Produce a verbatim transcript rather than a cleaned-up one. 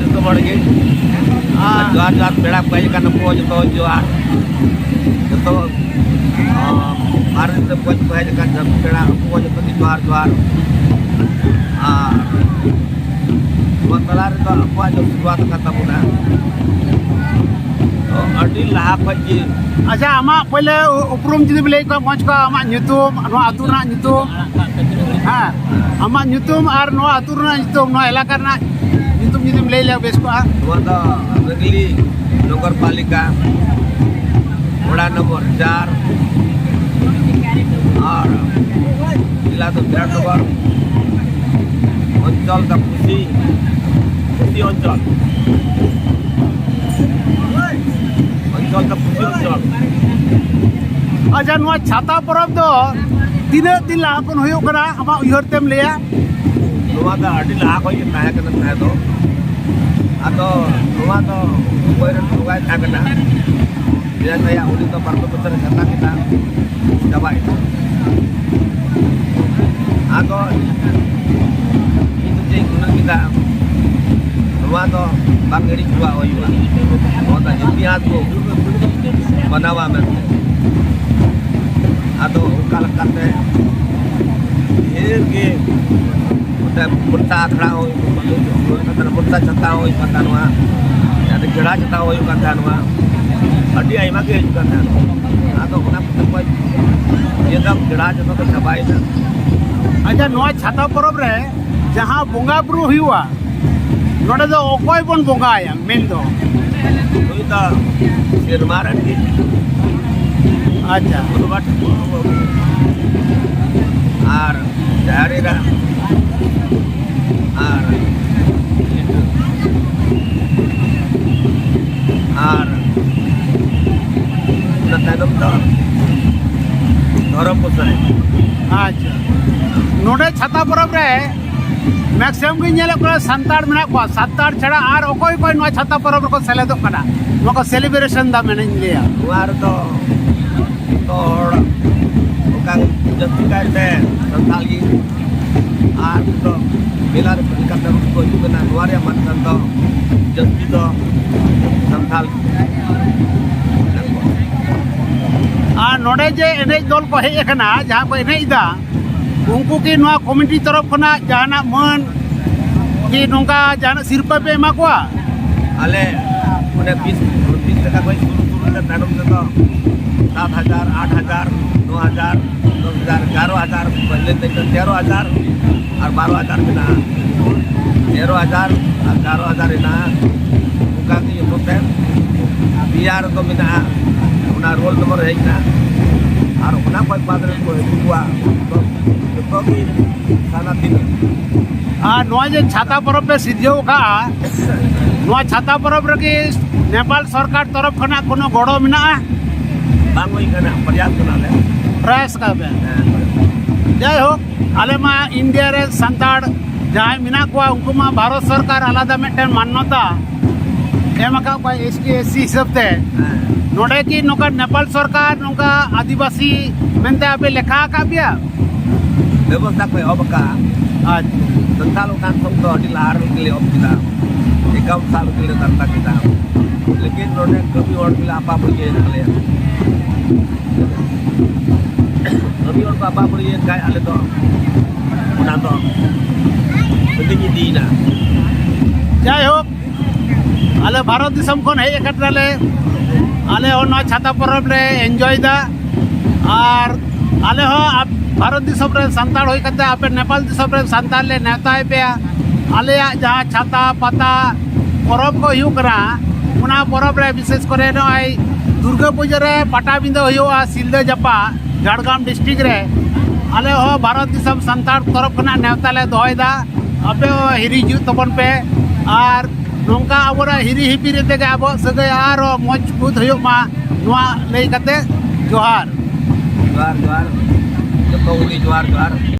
ᱡᱚᱛᱚ ᱦᱚᱲ ᱜᱮ᱾ ᱟᱨ ᱡᱚᱦᱟᱨ, ᱡᱚᱦᱟᱨ, ᱯᱮᱲᱟ ᱠᱚ ᱦᱮᱡ ᱟᱠᱟᱱ ᱱᱩᱠᱩ ᱦᱚᱸ ᱡᱚᱛᱚ ᱡᱚᱦᱟᱨ᱾ ᱡᱚᱛᱚ, ᱟᱸ, ᱵᱟᱦᱨᱮ ᱫᱤᱥᱚᱢ ᱠᱷᱚᱱ ᱠᱚ ᱦᱮᱡ ᱟᱠᱟᱱ ᱯᱮᱲᱟ ᱩᱱᱠᱩ ᱦᱚᱸ ᱡᱚᱛᱚ ᱜᱮ ᱡᱚᱦᱟᱨ, ᱡᱚᱦᱟᱨ᱾ ᱟᱨ ᱱᱚᱣᱟ ᱛᱟᱞᱟ ᱨᱮᱫᱚ ᱟᱵᱚᱣᱟᱜ ᱡᱚᱢ ᱥᱩᱨᱩᱣᱟᱛ ᱟᱠᱟᱱ ᱛᱟᱵᱚᱱᱟ᱾ ᱛᱚ ᱟᱹᱰᱤ ᱞᱟᱦᱟ ᱠᱷᱚᱱ ᱜᱮ᱾ ᱟᱪᱪᱷᱟ, ᱟᱢᱟᱜ ᱯᱳᱭᱞᱳ ᱩᱯᱨᱩᱢ ᱡᱩᱫᱤᱢ ᱞᱟᱹᱭ ᱠᱚᱣᱟ, ᱢᱚᱡᱽ ᱠᱚᱜᱼᱟ, ᱟᱢᱟᱜ ᱧᱩᱛᱩᱢ, ᱱᱚᱣᱟ ᱟᱹᱛᱩ ᱨᱮᱱᱟᱜ ᱧᱩᱛᱩᱢ᱾ ᱦᱮᱸ, ᱟᱢᱟᱜ ᱧᱩᱛᱩᱢ ᱟᱨ ᱱᱚᱣᱟ ᱟᱹᱛᱩ ᱨᱮᱱᱟᱜ ᱧᱩᱛᱩᱢ, ᱱᱚᱣᱟ ᱮᱞᱟᱠᱟ ᱨᱮᱱᱟᱜ ᱧᱩᱛᱩᱢ ᱡᱩᱫᱤᱢ ᱞᱟᱹᱭ ᱞᱮᱭᱟ ᱵᱮᱥ ᱠᱚᱜᱼᱟ᱾ ᱱᱚᱣᱟ ᱫᱚ ᱵᱮᱜᱽᱞᱤ ᱱᱚᱜᱚᱨ ᱯᱟᱞᱤᱠᱟ, ᱚᱲᱟᱜ ᱱᱚᱢᱵᱚᱨ ᱪᱟᱨ, ᱟᱨ ᱡᱮᱞᱟ ᱫᱚ ᱵᱤᱨᱟᱴᱱᱚᱜᱚᱨ, ᱚᱧᱪᱚᱞ ᱫᱚ ᱯᱩᱥᱤ, ᱯᱩᱥᱤ ᱚᱧᱪᱚᱞ, ᱚᱧᱪᱚᱞ ᱫᱚ ᱯᱩᱥᱤ ᱚᱧᱪᱚᱞ᱾ ᱟᱪᱪᱷᱟ, ᱱᱚᱣᱟ ᱪᱷᱟᱛᱟ ᱯᱚᱨᱚᱵᱽ ᱫᱚ ᱛᱤᱱᱟᱹᱜ ᱫᱤᱱ ᱞᱟᱦᱟ ᱠᱷᱚᱱ ᱦᱩᱭᱩᱜ ᱠᱟᱱᱟ, ᱟᱢᱟᱜ ᱩᱭᱦᱟᱹᱨ ᱛᱮᱢ ᱞᱟᱹᱭᱟ? ᱱᱚᱣᱟ ᱫᱚ ᱟᱹᱰᱤ ᱞᱟᱦᱟ ᱠᱷᱚᱱ ᱜᱮ ᱛᱟᱦᱮᱸ ᱠᱟᱱᱟ ᱛᱟᱦᱮᱸ ᱫᱚ᱾ ᱟᱫᱚ ᱱᱚᱣᱟ ᱫᱚ ᱚᱠᱚᱭ ᱨᱮᱱ ᱵᱚᱸᱜᱟᱭ ᱛᱟᱦᱮᱸ ᱠᱟᱱᱟ, ᱢᱮᱱᱟᱭ ᱛᱟᱭᱟ, ᱩᱱᱤ ᱫᱚ ᱵᱟᱨ ᱯᱮ ᱵᱚᱪᱷᱚᱨᱮ ᱪᱷᱟᱛᱟ ᱠᱮᱫᱟ, ᱪᱟᱵᱟᱭᱮᱱᱟ᱾ ᱟᱫᱚ ᱤᱧ ᱫᱚ ᱪᱮᱫ ᱤᱧ ᱜᱩᱱᱟᱹᱱ ᱠᱮᱫᱟ, ᱱᱚᱣᱟ ᱫᱚ ᱵᱟᱝ ᱦᱤᱲᱤᱧ ᱦᱚᱪᱚᱣᱟᱜ ᱦᱩᱭᱩᱜᱼᱟ᱾ ᱱᱚᱣᱟ ᱫᱚ ᱤᱛᱤᱦᱟᱥ ᱠᱚ ᱵᱮᱱᱟᱣᱟ ᱢᱮᱱᱛᱮ᱾ ᱟᱫᱚ ᱚᱱᱠᱟ ᱞᱮᱠᱟᱛᱮ ᱰᱷᱮᱨ ᱜᱮ ᱚᱸᱰᱮ ᱢᱚᱱᱥᱟ ᱟᱠᱷᱲᱟ ᱦᱚᱸ ᱦᱩᱭᱩᱜ ᱠᱟᱱ ᱛᱟᱦᱮᱱᱟ, ᱢᱚᱱᱥᱟ ᱪᱷᱟᱛᱟ ᱦᱚᱸ ᱦᱩᱭᱩᱜ ᱠᱟᱱ ᱛᱟᱦᱮᱱᱟ, ᱟᱨ ᱜᱮᱲᱟ ᱪᱷᱟᱛᱟ ᱦᱚᱸ ᱦᱩᱭᱩᱜ ᱠᱟᱱ ᱛᱟᱦᱮᱱᱟ᱾ ᱟᱹᱰᱤ ᱟᱭᱢᱟ ᱜᱮ ᱦᱤᱡᱩᱜ ᱠᱟᱱ ᱛᱟᱦᱮᱱᱟ᱾ ᱟᱫᱚ ᱚᱱᱟ ᱠᱚᱛᱮ ᱠᱷᱚᱡ ᱱᱤᱭᱟᱹ ᱫᱷᱟᱣ ᱜᱮᱲᱟ ᱪᱷᱟᱛᱟ ᱫᱚ ᱪᱟᱵᱟᱭᱮᱱᱟ᱾ ᱟᱪᱪᱷᱟ, ᱱᱚᱣᱟ ᱪᱷᱟᱛᱟ ᱯᱚᱨᱚᱵᱽ ᱨᱮ ᱡᱟᱦᱟᱸ ᱵᱚᱸᱜᱟ ᱵᱩᱨᱩ ᱦᱩᱭᱩᱜᱼᱟ, ᱱᱚᱰᱮ ᱫᱚ ᱚᱠᱚᱭ ᱵᱚᱱ ᱵᱚᱸᱜᱟ ᱟᱭᱟ ᱢᱮᱱ ᱫᱚ? ᱱᱩᱭ ᱫᱚ ᱥᱮᱨᱢᱟ ᱨᱮᱱ ᱜᱮ᱾ ᱟᱪᱪᱷᱟ᱾ ᱵᱩᱨᱩ ᱵᱟᱴ ᱟᱨ ᱡᱟᱦᱮᱨ ᱮᱨᱟ ᱟᱨ ᱟᱨ ᱚᱱᱟ ᱛᱟᱭᱱᱚᱢ ᱫᱚ ᱫᱷᱚᱨᱚᱢ ᱜᱚᱸᱥᱟᱭ᱾ ᱟᱪᱪᱷᱟ, ᱱᱚᱰᱮ ᱪᱷᱟᱛᱟ ᱯᱚᱨᱚᱵᱽ ᱨᱮ ᱢᱮᱠᱥᱤᱢᱟᱢ ᱜᱮ ᱧᱮᱞᱚᱜ ᱠᱟᱱᱟ ᱥᱟᱱᱛᱟᱲ ᱢᱮᱱᱟᱜ ᱠᱚᱣᱟ᱾ ᱥᱟᱱᱛᱟᱲ ᱪᱷᱟᱲᱟ ᱟᱨ ᱚᱠᱚᱭ ᱚᱠᱚᱭ ᱱᱚᱣᱟ ᱪᱷᱟᱛᱟ ᱯᱚᱨᱚᱵᱽ ᱨᱮᱠᱚ ᱥᱮᱞᱮᱫᱚᱜ ᱠᱟᱱᱟ, ᱱᱚᱣᱟ ᱠᱚ ᱥᱮᱞᱤᱵᱨᱮᱥᱚᱱ ᱫᱟ ᱢᱮᱱᱟᱧ ᱞᱟᱹᱭᱟ? ᱱᱚᱣᱟ ᱨᱮᱫᱚ ᱡᱚᱛᱚ ᱦᱚᱲ ᱚᱱᱠᱟ ᱡᱟᱹᱥᱛᱤ ᱠᱟᱭᱛᱮ ᱥᱟᱱᱛᱟᱲ ᱜᱮ᱾ ᱟᱨ ᱱᱤᱛᱚᱜ ᱢᱮᱞᱟ ᱨᱮ ᱞᱮᱠᱟᱛᱮ ᱠᱚ ᱦᱤᱡᱩᱜ ᱠᱟᱱᱟ᱾ ᱱᱚᱣᱟ ᱨᱮᱭᱟᱜ ᱢᱟᱱᱫᱟᱱ ᱫᱚ ᱡᱟᱹᱥᱛᱤ ᱫᱚ ᱥᱟᱱᱛᱟᱲ᱾ ᱟᱨ ᱱᱚᱰᱮ ᱡᱮ ᱮᱱᱮᱡ ᱫᱚᱞ ᱠᱚ ᱦᱮᱡ ᱟᱠᱟᱱᱟ, ᱡᱟᱦᱟᱸ ᱠᱚ ᱮᱱᱮᱡ ᱮᱫᱟ, ᱩᱱᱠᱩ ᱠᱤ ᱱᱚᱣᱟ ᱠᱚᱢᱤᱴᱤ ᱛᱚᱨᱚᱯ ᱠᱷᱚᱱᱟᱜ ᱡᱟᱦᱟᱱᱟᱜ ᱢᱟᱹᱱ ᱠᱤ ᱱᱚᱝᱠᱟ ᱡᱟᱦᱟᱱᱟᱜ ᱥᱤᱨᱯᱟᱹ ᱯᱮ ᱮᱢᱟ ᱠᱚᱣᱟ? ᱟᱞᱮ ᱚᱸᱰᱮ ᱵᱤᱥ, ᱵᱤᱥ ᱴᱟᱠᱟ ᱠᱷᱚᱱ ᱥᱩᱨᱩ ᱥᱩᱨᱩ ᱛᱮ ᱛᱟᱭᱱᱚᱢ ᱛᱮᱫᱚ ᱥᱟᱛ ᱦᱟᱡᱟᱨ, ᱟᱴ ᱦᱟᱡᱟᱨ, ᱱᱚ ᱦᱟᱡᱟᱨ, ᱫᱚᱥ ᱦᱟᱡᱟᱨ, ᱮᱜᱟᱨᱚ ᱦᱟᱡᱟᱨ, ᱯᱟᱹᱦᱤᱞ ᱫᱤᱱ ᱫᱚ ᱛᱮᱨᱚ ᱦᱟᱡᱟᱨ ᱟᱨ ᱵᱟᱨᱚ ᱦᱟᱡᱟᱨ ᱢᱮᱱᱟᱜᱼᱟ᱾ ᱛᱮᱨᱚ ᱦᱟᱡᱟᱨ ᱟᱨ ᱮᱜᱟᱨᱚ ᱦᱟᱡᱟᱨ ᱦᱮᱱᱟᱜᱼᱟ᱾ ᱚᱱᱠᱟ ᱜᱮ ᱡᱚᱛᱚ ᱛᱮ ᱯᱮᱭᱟ ᱨᱮᱫᱚ ᱢᱮᱱᱟᱜᱼᱟ᱾ ᱚᱱᱟ ᱨᱳᱞ ᱱᱚᱢᱵᱚᱨ ᱦᱮᱡ ᱮᱱᱟ᱾ ᱟᱨ ᱚᱱᱟ ᱠᱷᱚᱱ ᱵᱟᱫᱽ ᱨᱮ ᱠᱚ ᱟᱹᱜᱩ ᱠᱚᱣᱟ᱾ ᱡᱚᱛᱚ ᱜᱮ ᱥᱟᱱᱟ ᱛᱤᱱᱟᱹᱜ ᱟᱨ ᱱᱚᱣᱟ ᱡᱮ ᱪᱷᱟᱛᱟ ᱯᱚᱨᱚᱵᱽ ᱯᱮ ᱥᱤᱨᱡᱟᱹᱣ ᱟᱠᱟᱫᱼᱟ, ᱱᱚᱣᱟ ᱪᱷᱟᱛᱟ ᱯᱚᱨᱚᱵᱽ ᱨᱮᱜᱮ ᱱᱮᱯᱟᱞ ᱥᱚᱨᱠᱟᱨ ᱛᱚᱨᱚᱯ ᱠᱷᱚᱱᱟᱜ ᱠᱳᱱᱳ ᱜᱚᱲᱚ ᱢᱮᱱᱟᱜᱼᱟ? ᱵᱟᱝ ᱦᱩᱭ ᱠᱟᱱᱟ, ᱯᱨᱚᱭᱟᱥ ᱠᱟᱱᱟᱞᱮ᱾ ᱯᱨᱚᱭᱟᱥ ᱠᱟᱜ ᱯᱮ᱾ ᱦᱮᱸ᱾ ᱡᱟᱭᱦᱳᱠ, ᱟᱞᱮ ᱢᱟ ᱤᱱᱰᱤᱭᱟ ᱨᱮ ᱥᱟᱱᱛᱟᱲ ᱡᱟᱦᱟᱸᱭ ᱢᱮᱱᱟᱜ ᱠᱚᱣᱟ, ᱩᱱᱠᱩ ᱢᱟ ᱵᱷᱟᱨᱚᱛ ᱥᱚᱨᱠᱟᱨ ᱟᱞᱟᱫᱟ ᱢᱤᱫᱴᱮᱱ ᱢᱟᱱᱱᱚᱛᱟ ᱮᱢ ᱟᱠᱟᱫ ᱠᱚᱣᱟ, ᱮᱥ ᱴᱤ, ᱮᱥ ᱥᱤ ᱦᱤᱥᱟᱹᱵ ᱛᱮ᱾ ᱦᱮᱸ᱾ ᱱᱚᱰᱮ ᱠᱤ ᱱᱚᱝᱠᱟ ᱱᱮᱯᱟᱞ ᱥᱚᱨᱠᱟᱨ ᱱᱚᱝᱠᱟ ᱟᱹᱫᱤᱵᱟᱹᱥᱤ ᱢᱮᱱᱛᱮ ᱟᱯᱮ ᱞᱮᱠᱷᱟ ᱟᱠᱟᱫ ᱯᱮᱭᱟ? ᱵᱮᱵᱚᱥᱛᱷᱟ ᱠᱚ ᱮᱦᱚᱵ ᱟᱠᱟᱫᱼᱟ᱾ ᱟᱪᱪᱷᱟ᱾ ᱥᱟᱱᱛᱟᱲ ᱚᱠᱟᱱ ᱥᱚᱝᱜᱷ ᱫᱚ ᱟᱹᱰᱤ ᱞᱟᱦᱟ ᱨᱮᱜᱮ ᱞᱮ ᱮᱦᱚᱵ ᱠᱮᱫᱟ, ᱮᱠᱟᱣᱩᱱᱴ ᱥᱟᱞ ᱨᱮᱜᱮ ᱞᱮ ᱫᱟᱱᱛᱟ ᱠᱮᱫᱟ᱾ ᱞᱮᱠᱤᱱ ᱱᱚᱰᱮ ᱠᱟᱹᱢᱤ ᱦᱚᱲ ᱜᱮᱞᱮ ᱟᱯᱟ ᱵᱟᱹᱲᱤᱭᱟᱹ ᱠᱟᱱᱟ᱾ ᱠᱟᱹᱢᱤ ᱦᱚᱲ ᱠᱚ ᱟᱯᱟ ᱵᱟᱹᱲᱤᱭᱟᱹ ᱠᱷᱟᱡ ᱟᱞᱮ ᱫᱚ ᱚᱱᱟ ᱫᱚ ᱦᱟᱹᱴᱤᱧ ᱤᱫᱤᱭᱮᱱᱟ᱾ ᱡᱟᱭᱦᱳᱠ, ᱟᱞᱮ ᱵᱷᱟᱨᱚᱛ ᱫᱤᱥᱚᱢ ᱠᱷᱚᱱ ᱦᱮᱡ ᱟᱠᱟᱱᱟᱞᱮ᱾ ᱟᱞᱮ ᱦᱚᱸ ᱱᱚᱣᱟ ᱪᱷᱟᱛᱟ ᱯᱚᱨᱚᱵᱽ ᱞᱮ ᱮᱱᱡᱚᱭ ᱮᱫᱟ᱾ ᱟᱨ ᱟᱞᱮ ᱦᱚᱸ ᱟᱯ-, ᱵᱷᱟᱨᱚᱛ ᱫᱤᱥᱚᱢ ᱨᱮᱱ ᱥᱟᱱᱛᱟᱲ ᱦᱩᱭ ᱠᱟᱛᱮ ᱟᱯᱮ ᱱᱮᱯᱟᱞ ᱫᱤᱥᱚᱢ ᱨᱮᱱ ᱥᱟᱱᱛᱟᱲ ᱞᱮ ᱱᱮᱣᱛᱟᱭᱮᱫ ᱯᱮᱭᱟ᱾ ᱟᱞᱮᱭᱟᱜ ᱡᱟᱦᱟᱸ ᱪᱷᱟᱛᱟ ᱯᱟᱛᱟ ᱯᱚᱨᱚᱵᱽ ᱠᱚ ᱦᱩᱭᱩᱜ ᱠᱟᱱᱟ, ᱚᱱᱟ ᱯᱚᱨᱚᱵᱽ ᱨᱮ ᱵᱤᱥᱮᱥ ᱠᱚᱨᱮ ᱱᱚᱜᱼᱚᱭ ᱫᱩᱨᱜᱟᱹ ᱯᱩᱡᱟᱹ ᱨᱮ ᱯᱟᱴᱟᱵᱤᱸᱫᱟᱹ ᱦᱩᱭᱩᱜᱼᱟ ᱥᱤᱞᱫᱟᱹ ᱡᱟᱯᱟᱜ ᱡᱷᱟᱲᱜᱨᱟᱢ ᱰᱤᱥᱴᱨᱤᱠᱴ ᱨᱮ᱾ ᱟᱞᱮ ᱦᱚᱸ ᱵᱷᱟᱨᱚᱛ ᱫᱤᱥᱚᱢ ᱥᱟᱱᱛᱟᱲ ᱛᱚᱨᱚᱯ ᱠᱷᱚᱱᱟᱜ ᱱᱮᱣᱛᱟ ᱞᱮ ᱫᱚᱦᱚᱭᱮᱫᱟ᱾ ᱟᱯᱮ ᱦᱚᱸ ᱦᱤᱨᱤ ᱦᱤᱡᱩᱜ ᱛᱟᱵᱚᱱ ᱯᱮ᱾ ᱟᱨ ᱱᱚᱝᱠᱟ ᱟᱵᱚᱱᱟᱜ ᱦᱤᱨᱤ ᱦᱤᱯᱤᱨᱤ ᱛᱮᱜᱮ ᱟᱵᱚᱣᱟᱜ ᱥᱟᱹᱜᱟᱹᱭ ᱟᱨᱦᱚᱸ ᱢᱚᱡᱽᱵᱩᱛ ᱦᱩᱭᱩᱜ ᱢᱟ, ᱱᱚᱣᱟ ᱞᱟᱹᱭ ᱠᱟᱛᱮ ᱡᱚᱦᱟᱨ᱾ ᱡᱚᱦᱟᱨ, ᱡᱚᱦᱟᱨ᱾ ᱡᱚᱛᱚ ᱠᱚᱜᱮ ᱡᱚᱦᱟᱨ, ᱡᱚᱦᱟᱨ᱾